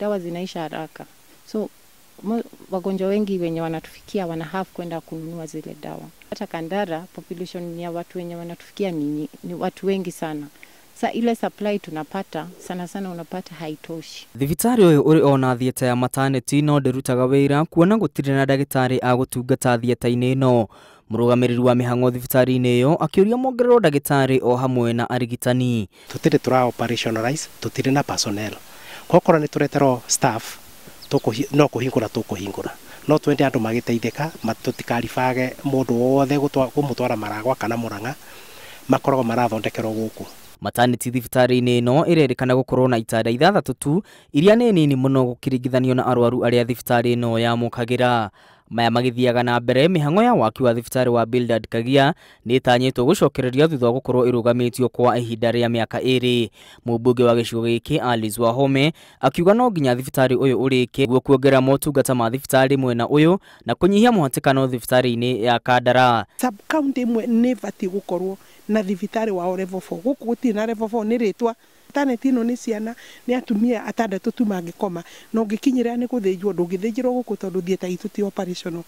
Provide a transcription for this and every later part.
Dawa zinaisha haraka, so wagonjwa wengi wenye wanatufikia wana have kwenda kununua zile dawa. Hata Kandara population ya watu wenye wanatufikia ni watu wengi sana. Sa ile supply tunapata sana sana unapata haitoshi. Thibitarĩ ũyũ ũrĩ ona theatre ya maternity no ndĩrutaga wĩra kuona gũtirĩ na ndagĩtarĩ a gũtungata theatre-inĩ ĩno. Mũrũgamĩrĩri wa mĩhang'o thibitarĩ-inĩ ĩyo akĩũria mongererwo ndagĩtarĩ o hamwe na arigitani. Tũtirĩ tũra operationalize, tũtirĩ na personnel. Kokorwo nĩ tũreterwo staff, no kũhingũra tũkũhingũra. No twende andũ magĩteithĩka, tũtikaribage mũndũ wothe kũmũtwara Maragwa kana Murang'a, makoragwo marathondekerwo gũkũ. Maternity thibitarĩ-inĩ ĩno ĩrerĩkana gũkorwo na itanda 6 tu iria nĩ nini mũno gũkĩringithanio na arwaru arĩa thibitarĩ ĩno yamũkagĩra. Maya magĩthiaga na mbere, mĩhang'o ya waki wa thibitarĩ wa Bildad Kagia nĩ ĩtanyĩtwo gũcokereria thutha wa gũkorwo ĩrũgamĩtio kwa ihinda rĩa mĩaka 2. Mũmbunge wa gĩcigo gĩkĩ Alice Wahome akiuga no nginya thibitarĩ ũyũ ũrĩke nĩguo kuongerera motungata ma thibitarĩ mwena ũyũ na kũnyihia mũhatĩkano thibitarĩ-inĩ ya Kandara. Sub county ĩmwe nĩ ĩbatiĩ gũkorwo na thibitarĩ wao level 4. Gũkũ gũtirĩ na level 4, nĩ rĩtwa. Maternity ĩno nĩ ciana, nĩ atumia 6 tu mangĩkoma, na ũngĩkinyĩrĩra nĩ gũthĩnjwo, ndũngĩthĩnjĩrwo gũkũ tondũ theatre itũ ti operational.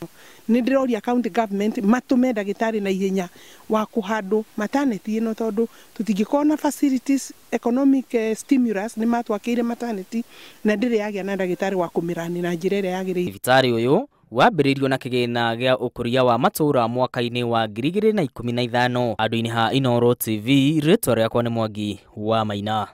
Nĩ ndĩroria county government matũme ndagĩtarĩ na ihenya wa kũhandwo maternity ĩno, tondũ tũtingĩkorwo na facilities economic stimulus nĩ matwakĩire maternity na ndĩrĩ yagĩa na ndagĩtarĩ wa kũmĩrani na njĩra ĩrĩa yagĩrĩire. Thibitarĩ ũyũ wambĩrĩirio na kĩgĩna gĩa ũkũria wa matũũra mwaka-inĩ wa 2015. Andũ-inĩ ha Inooro TV, rĩtwa rĩakwa nĩ Mwangi wa Maina.